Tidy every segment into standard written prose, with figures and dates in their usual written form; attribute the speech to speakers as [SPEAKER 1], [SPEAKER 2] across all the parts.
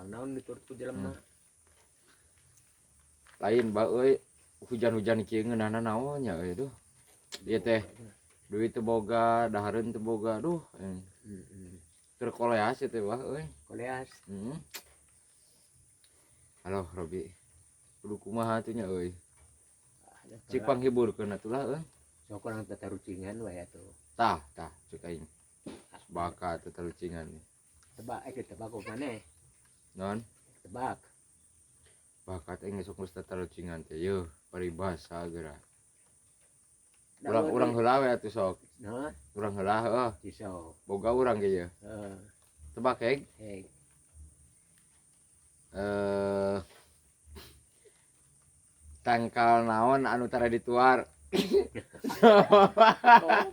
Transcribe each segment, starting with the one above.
[SPEAKER 1] Tukang naon diturut ku jelema.
[SPEAKER 2] Lain ba euy, hujan-hujan kieu ngeunahna naon nya euy tuh. Ieu teh duit teu boga, dahareun teu boga, duh.
[SPEAKER 1] Heeh.
[SPEAKER 2] Keur koleas ieu teh bah euy.
[SPEAKER 1] Koleas.
[SPEAKER 2] Heeh. Halo Robi. Kudu kumaha atuh nya euy. Cik panghiburkeun atuh lah euy.
[SPEAKER 1] Sok urang tatarucingan wae atuh.
[SPEAKER 2] Tah, tah cek aing. Baka tatarucingan.
[SPEAKER 1] Tebak tebak ku maneh.
[SPEAKER 2] Non?
[SPEAKER 1] Tebak.
[SPEAKER 2] Bakat aing sok geus tatarucingan teh yeuh paribasa geura. Urang heula we atuh sok.
[SPEAKER 1] Nah,
[SPEAKER 2] Urang heula heuh.
[SPEAKER 1] sok.
[SPEAKER 2] Boga urang ge yeuh.
[SPEAKER 1] Heeh.
[SPEAKER 2] Tebak heg.
[SPEAKER 1] Heg.
[SPEAKER 2] Tangkal naon anu tara dituar.
[SPEAKER 1] Oh,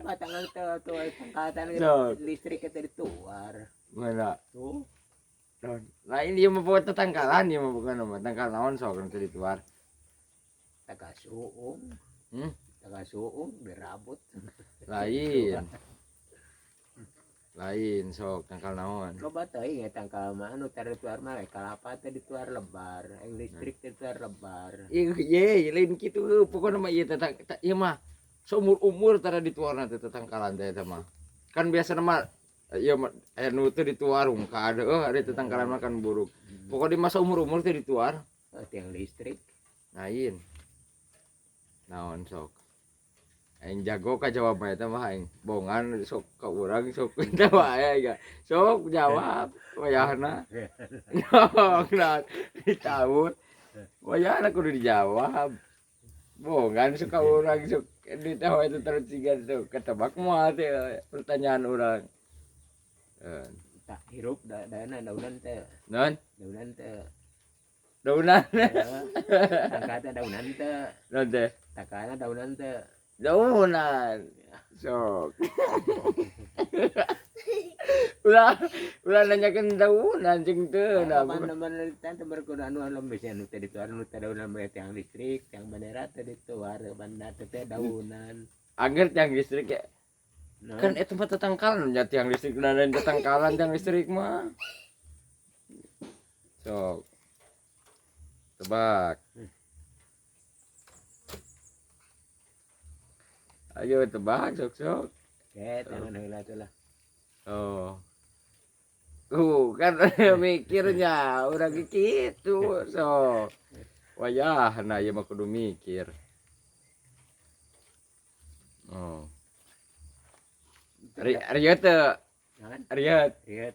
[SPEAKER 1] batangan teh tuh tangkatan listrik teh dituar.
[SPEAKER 2] Mana?
[SPEAKER 1] Tuh.
[SPEAKER 2] Lain ieu mah buat tetangkalan ieu mah bukan mah tangkal naon sok anu teu dituar.
[SPEAKER 1] Tangkal suung.
[SPEAKER 2] Hmm?
[SPEAKER 1] Tangkal suung dirabut.
[SPEAKER 2] Lain. Lain sok tangkal naon.
[SPEAKER 1] Loba teuing ya tangkal mah anu tara dituar mah kalapa teh dituar lebar, yang listrik teh dituar lebar.
[SPEAKER 2] Ih, ye, lain kitu pokona mah ieu teh ieu mah seumur-umur tara dituarna teh tetangkalan teh eta mah. Kan biasana mah ieu mah anu teu dituar rungkad heuh ari tetangkalan mah kan buruk. Pokona mah seumur-umur teh dituar.
[SPEAKER 1] Oh, tiang listrik.
[SPEAKER 2] Lain. Naon sok. Aing jago ka jawab mah eta mah aing. Bongan sok ka urang sok eta wae aing. Sok jawab wayahna. Sok nah ditaut. Wayahna kudu dijawab. Bongan sok ka urang sok ditawa itu terus sok ketebak moal teh pertanyaan urang.
[SPEAKER 1] Tak hirup dauna daunan teh.
[SPEAKER 2] Non?
[SPEAKER 1] Daunan teh.
[SPEAKER 2] Daunan.
[SPEAKER 1] Tangkana daunan teh.
[SPEAKER 2] Non teh.
[SPEAKER 1] Tangkana daunan teh.
[SPEAKER 2] Daunan. Sok. Ulah ulah nanyakeun daunan jeung teu nah.
[SPEAKER 1] Mana-mana tante berguna anu anu bisa anu teh dituar anu teh daunan mah tiang listrik, tiang bendera teh dituar, benda teh daunan.
[SPEAKER 2] Angger tiang listrik ya. Kan eta mah tetangkalan nya tiang listrik dan tetangkalan tiang listrik mah. Sok. Tebak. Ayo tebak sok-sok.
[SPEAKER 1] Oke, tangan heula tuh lah.
[SPEAKER 2] Oh. Kan mikirnya urang kitu sok. Wayahna ieu mah kudu mikir. Oh. Rieu teu. Rieu.
[SPEAKER 1] Rieu.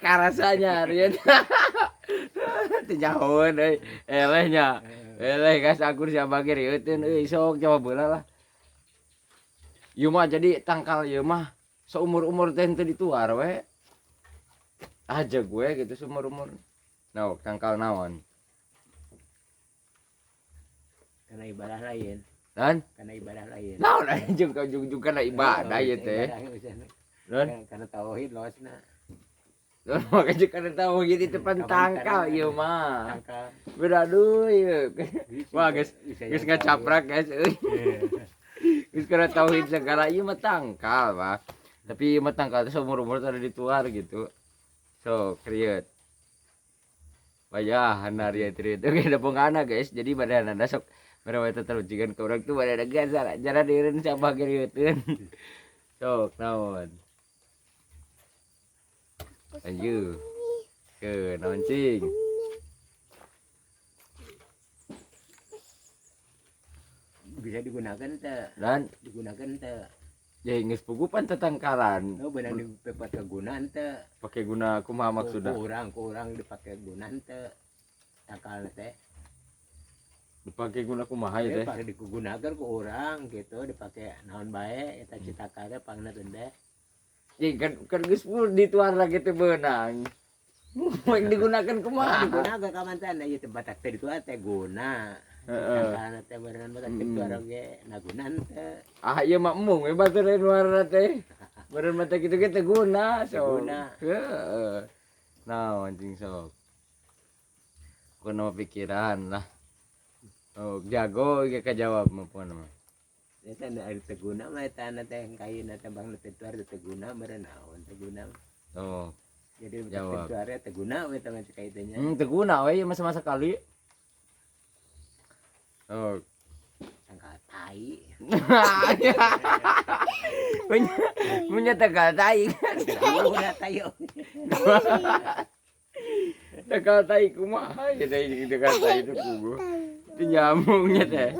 [SPEAKER 2] Karasanya rieu. Teu nyahoeun euy. Eleh nya. Eleh gas akur si abang ge rieuteun euy sok jawab heula lah. Ieu mah jadi tangkal ieu mah seumur-umur teh teu dituar we. Aja gue gitu seumur-umur. Nah, tangkal naon?
[SPEAKER 1] Karena ibadah lain.
[SPEAKER 2] Dan?
[SPEAKER 1] Karena ibadah lain.
[SPEAKER 2] Naon anjing ka jung-jung kana ibadah ieu teh. Dan
[SPEAKER 1] karena tauhid losna.
[SPEAKER 2] Dan makanya karena tauhid itu pan tangkal ieu mah.
[SPEAKER 1] Tangkal.
[SPEAKER 2] Beda deui ieu. Wah, guys, geus ngacaprak guys euy. Geus kana tauhid segala ieu mah tangkal, Pak. Tapi ieu mah tangkal teh seumur-umur teh dituar gitu. So, kriet. Wayahna riet-riet. Oke, da pongana guys. Jadi badanna sok mere teh terujikan ke urang tuh badanna geus jara dieureun sabah gerieutkeun. Sok naon? Ayo. Ke naon cing?
[SPEAKER 1] Bisa digunakan teh.
[SPEAKER 2] Dan
[SPEAKER 1] digunakan teh.
[SPEAKER 2] Ya geus pugupan tetangkalan.
[SPEAKER 1] Oh, benar dipakai gunaan teh.
[SPEAKER 2] Pakai guna kumaha maksudna?
[SPEAKER 1] Kurang dipakai gunaan teh. Tangkal teh.
[SPEAKER 2] Dipakai guna kumaha ieu teh?
[SPEAKER 1] Dipakai digunakan ku urang gitu, dipakai naon bae eta citaka teh pangna teh.
[SPEAKER 2] Ya kan geus dituar lagi teh beunang. Mau digunakan kumaha?
[SPEAKER 1] Digunakan ka mantan ieu teh batak teh dituar teh guna.
[SPEAKER 2] Heeh.
[SPEAKER 1] Tangkalna teh beunang batak teh dituar oge nagunan teh.
[SPEAKER 2] Ah ieu mah embung we batur lain warna teh. Beureun mah teh kitu ge teh guna sok.
[SPEAKER 1] Guna.
[SPEAKER 2] Heeh. Naon anjing sok. Pokona mah pikiran lah. Oh, jago ge kajawab mah pokona mah.
[SPEAKER 1] Eta nu ari teu guna mah eta na teh kaina teh bang teh tuar teu guna meureun naon teu guna.
[SPEAKER 2] Oh.
[SPEAKER 1] Jadi
[SPEAKER 2] Jawab.
[SPEAKER 1] itu area teu guna we teh cek itu nya.
[SPEAKER 2] Teu guna we ieu mah sama sekali. Oh.
[SPEAKER 1] Tangkal tai.
[SPEAKER 2] Punya punya tangkal tai.
[SPEAKER 1] Guna tai.
[SPEAKER 2] Tangkal tai kumaha ya teh tangkal tai itu kugu. Itu nyambungnya teh.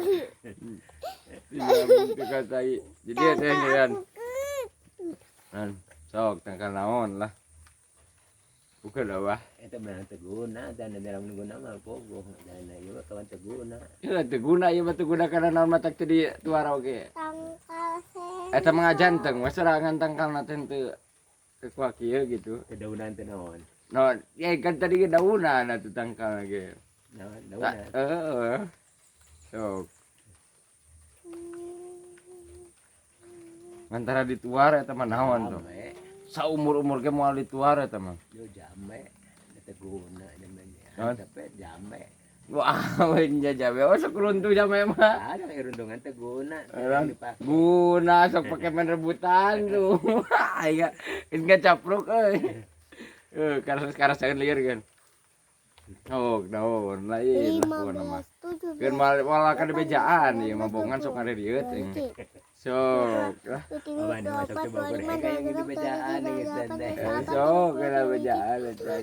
[SPEAKER 2] Itu nyambung tangkal tai. Jadi ya teh nyeran. Sok tangkal naon lah. Bukan apa.
[SPEAKER 1] Eta bener teu guna dan dalam guna mah pogo dan ieu mah kawan teu guna.
[SPEAKER 2] Ya teu guna ieu mah teu guna kana naon matak teu di tuar oge.
[SPEAKER 3] Tangkal seng.
[SPEAKER 2] Eta mah ngajanteng we sorangan tangkalna teh teu kekuak kieu gitu.
[SPEAKER 1] Teu daunan teh naon.
[SPEAKER 2] No, ya kan tadi ge daunan atuh tangkalna ge.
[SPEAKER 1] Naon daunan.
[SPEAKER 2] Heeh. Sok. Antara dituar eta mah naon tuh. Saumur-umur ge moal dituar eta mah.
[SPEAKER 1] Yo jame teu guna namanya.
[SPEAKER 2] Naon?
[SPEAKER 1] Tapi jame.
[SPEAKER 2] Wah, we nya jame oh sok runtuh jame mah.
[SPEAKER 1] Ada rundungan teu guna.
[SPEAKER 2] Guna sok pake main rebutan tuh. Aing geus capruk euy. Karena lieur kan. Oh, naon lain lah pokona mah.
[SPEAKER 3] 15, 17.
[SPEAKER 2] Keun moal ka dibejaan ieu mah bongan sok ngaririeu teh. Sok lah. Sok kana bejaan eta.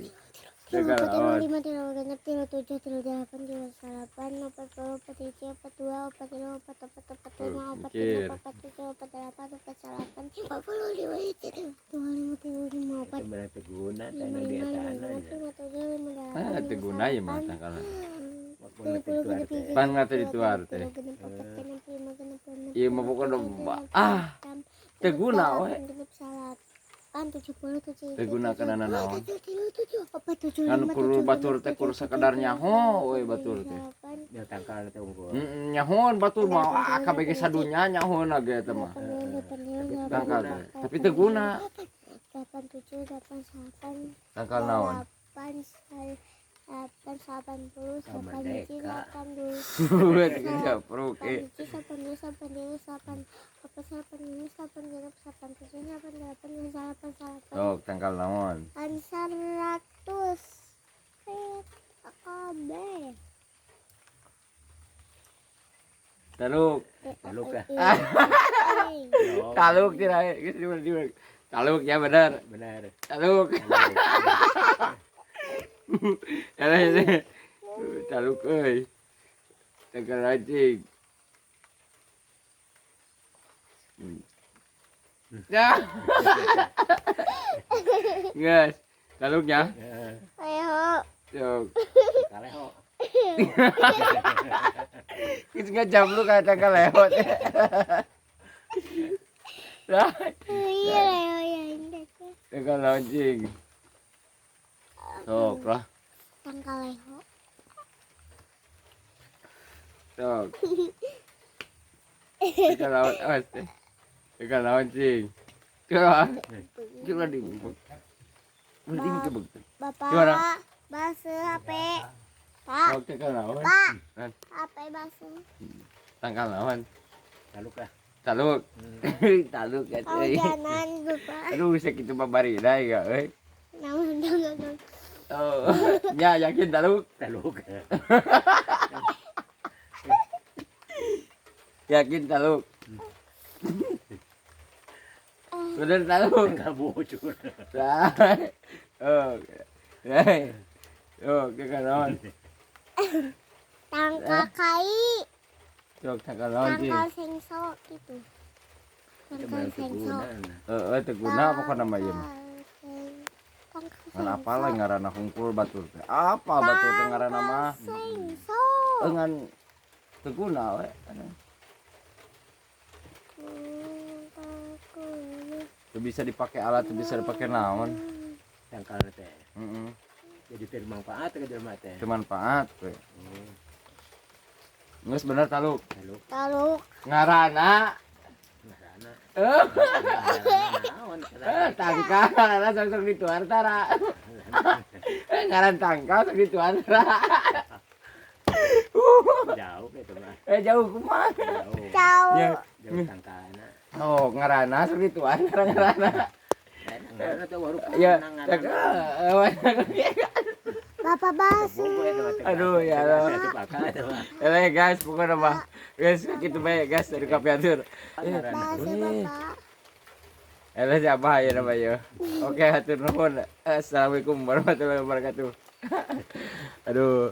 [SPEAKER 3] Tiga, lima, tiga, genep, tiga, tujuh, tiga, delapan, tiga, delapan, empat, puluh, empat, hiji, empat, dua, empat, tiga, empat, empat, empat, lima, empat, enam, empat, tujuh, empat, delapan, empat, delapan, 45, hiji, dua, lima, tiga, lima, empat,
[SPEAKER 1] Bener teu guna teh
[SPEAKER 3] lima,
[SPEAKER 1] di
[SPEAKER 3] lima,
[SPEAKER 1] eta
[SPEAKER 3] lima, genep, lima, tujuh, lima, delapan,
[SPEAKER 2] Ah, teu
[SPEAKER 3] lima,
[SPEAKER 2] guna ieu mah
[SPEAKER 3] delapan,
[SPEAKER 2] tangkalan.
[SPEAKER 3] tiga puluh, genep, hiji,
[SPEAKER 2] Pan ngate dituar teh.
[SPEAKER 3] tiga, genep, empat, genep, lima, genep, enam,
[SPEAKER 2] Ieu mah pokona
[SPEAKER 3] tujuh,
[SPEAKER 2] ah,
[SPEAKER 3] enam,
[SPEAKER 2] teu guna we.
[SPEAKER 3] delapan, genep, salapan, 70, tujuh,
[SPEAKER 2] Teu guna
[SPEAKER 3] tujuh,
[SPEAKER 2] kana nanaon.
[SPEAKER 3] tujuh, tilu, tujuh, empat, tujuh,
[SPEAKER 2] Kan
[SPEAKER 3] lima,
[SPEAKER 2] kudu
[SPEAKER 3] tujuh,
[SPEAKER 2] batur
[SPEAKER 3] genep,
[SPEAKER 2] teh kudu
[SPEAKER 3] tujuh,
[SPEAKER 2] sakadar
[SPEAKER 3] tujuh,
[SPEAKER 2] nyaho we
[SPEAKER 3] tujuh,
[SPEAKER 2] batur teh.
[SPEAKER 3] delapan,
[SPEAKER 1] Nya tangkal teh unggul.
[SPEAKER 2] Heeh, nyahoan batur mah ah kabeh ge sadunya nyahoan ge eta mah. Tangkal teh. Tapi teu guna.
[SPEAKER 3] 8, 7, 8, 8,
[SPEAKER 2] Tangkal naon?
[SPEAKER 3] 8, 8, 80, 8, hiji, 8, 2,
[SPEAKER 2] Capruk
[SPEAKER 3] 8, hiji, 8, 2, 8, 3, 8, 4, 8, 5, 8, genep, 8, 7, 8, 8, 8, 8,
[SPEAKER 2] Sok tangkal naon?
[SPEAKER 3] 100. KB.
[SPEAKER 2] Taluk.
[SPEAKER 1] Taluk lah.
[SPEAKER 2] Taluk tidak geus di Taluk ya benar.
[SPEAKER 1] Benar.
[SPEAKER 2] Taluk. Taluk euy. Tangkal anjing. Ya. Guys, taluknya.
[SPEAKER 3] Ayo.
[SPEAKER 2] Sok.
[SPEAKER 1] Kaleho.
[SPEAKER 2] Geus ngajamluk ka tangkal lewat. Lah,
[SPEAKER 3] Iya, Leo ya indah.
[SPEAKER 2] tangkal anjing. Sok lah.
[SPEAKER 3] Tangkal leho.
[SPEAKER 2] Sok. Tangkal lawan awas teh. Tangkal lawan cing. Coba. Coba di. Berarti ke begitu.
[SPEAKER 3] Bapak.
[SPEAKER 2] Gimana?
[SPEAKER 3] Basuh HP. Pak,
[SPEAKER 2] Sok tangkal lawan.
[SPEAKER 3] Pak.
[SPEAKER 2] Kan,
[SPEAKER 3] HP basuh.
[SPEAKER 2] tangkal lawan.
[SPEAKER 1] Taluk lah.
[SPEAKER 2] Taluk. Taluk ya
[SPEAKER 3] Oh,
[SPEAKER 2] teh.
[SPEAKER 3] jangan Bapak.
[SPEAKER 2] Aduh, sakitu babarina ya euy.
[SPEAKER 3] Namun namun.
[SPEAKER 2] Oh, ya yakin taluk.
[SPEAKER 1] Taluk.
[SPEAKER 2] Yakin taluk. Bener taluk.
[SPEAKER 1] Tangkal bocor.
[SPEAKER 2] Lah. Oh. Hei. Oh, tangkal naon?
[SPEAKER 3] Tangkal kai.
[SPEAKER 2] Sok tangkal naon cing.
[SPEAKER 3] Tangkal sengso gitu. Tangkal sengso.
[SPEAKER 2] Heeh, teu guna pokona mah ieu mah. Ngan apal lah ngaranna hungkul batur teh. Apa batur teh ngaranna mah?
[SPEAKER 3] Sengso.
[SPEAKER 2] Ngan teu guna we. Teu bisa dipake alat, teu bisa dipake naon.
[SPEAKER 1] Tangkal teh.
[SPEAKER 2] Heeh.
[SPEAKER 1] Jadi teu manfaat ke jelema teh.
[SPEAKER 2] Teu manfaat we. Geus bener taluk.
[SPEAKER 1] Taluk.
[SPEAKER 3] Taluk.
[SPEAKER 2] Ngaranna
[SPEAKER 1] Ngaranna. Naon
[SPEAKER 2] tangkal ngaranna sok sok dituar tara. Ngaran tangkal sok dituar tara.
[SPEAKER 1] Jauh eta mah.
[SPEAKER 2] Jauh kumaha?
[SPEAKER 1] Jauh.
[SPEAKER 3] Jauh.
[SPEAKER 2] Ya.
[SPEAKER 1] Jauh tangkalna.
[SPEAKER 2] Oh, ngaranna sok dituar ngaranna.
[SPEAKER 1] Ngaranna teh waru.
[SPEAKER 2] Ya,
[SPEAKER 3] Bapak basuh.
[SPEAKER 2] Aduh, ya Allah. Eh guys, pokoknya mah guys gitu bae guys dari Kapiatur.
[SPEAKER 3] Basuh bapak.
[SPEAKER 2] Eh siapa ya namanya? Oke, hatur nuhun. Assalamualaikum warahmatullahi wabarakatuh. Aduh.